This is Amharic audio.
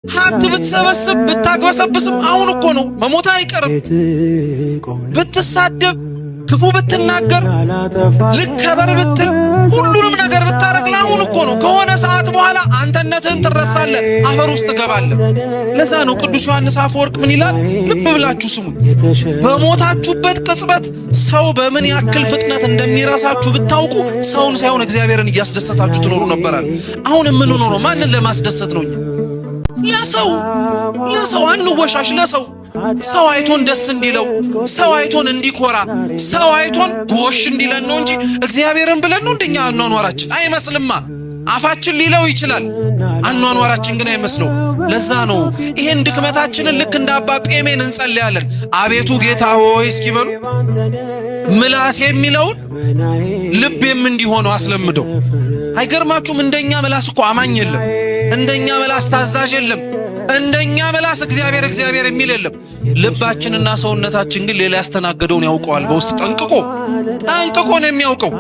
ሀብት ብትሰበስብ ብታግበሰብስም አሁን እኮ ነው፣ መሞት አይቀርም። ብትሳደብ፣ ክፉ ብትናገር፣ ልከበር ብትል፣ ሁሉንም ነገር ብታረግ ለአሁን እኮ ነው። ከሆነ ሰዓት በኋላ አንተነትህን ትረሳለህ፣ አፈር ውስጥ ትገባለህ። ለዛ ነው ቅዱስ ዮሐንስ አፈወርቅ ምን ይላል? ልብ ብላችሁ ስሙኝ። በሞታችሁበት ቅጽበት ሰው በምን ያክል ፍጥነት እንደሚረሳችሁ ብታውቁ ሰውን ሳይሆን እግዚአብሔርን እያስደሰታችሁ ትኖሩ ነበራል። አሁን የምንኖረው ማንን ለማስደሰት ነው? እኛ ለሰው ለሰው አንወሻሽ። ለሰው ሰው አይቶን ደስ እንዲለው፣ ሰው አይቶን እንዲኮራ፣ ሰው አይቶን ጎሽ እንዲለን ነው እንጂ እግዚአብሔርን ብለን ነው እንደኛ አኗኗራችን አይመስልማ። አፋችን ሊለው ይችላል፣ አኗኗራችን ግን አይመስለው። ለዛ ነው ይሄን ድክመታችንን ልክ እንደ አባ ጴሜን እንጸልያለን። አቤቱ ጌታ ሆይ እስኪበሉ ምላሴ የሚለውን ልቤም እንዲሆነው አስለምደው። አይገርማችሁም? እንደኛ ምላስ እኮ አማኝ የለም። እንደኛ ምላስ ታዛዥ የለም። እንደኛ ምላስ እግዚአብሔር እግዚአብሔር የሚል የለም። ልባችንና ሰውነታችን ግን ሌላ ያስተናገደውን ያውቀዋል። በውስጥ ጠንቅቆ ጠንቅቆ ነው የሚያውቀው።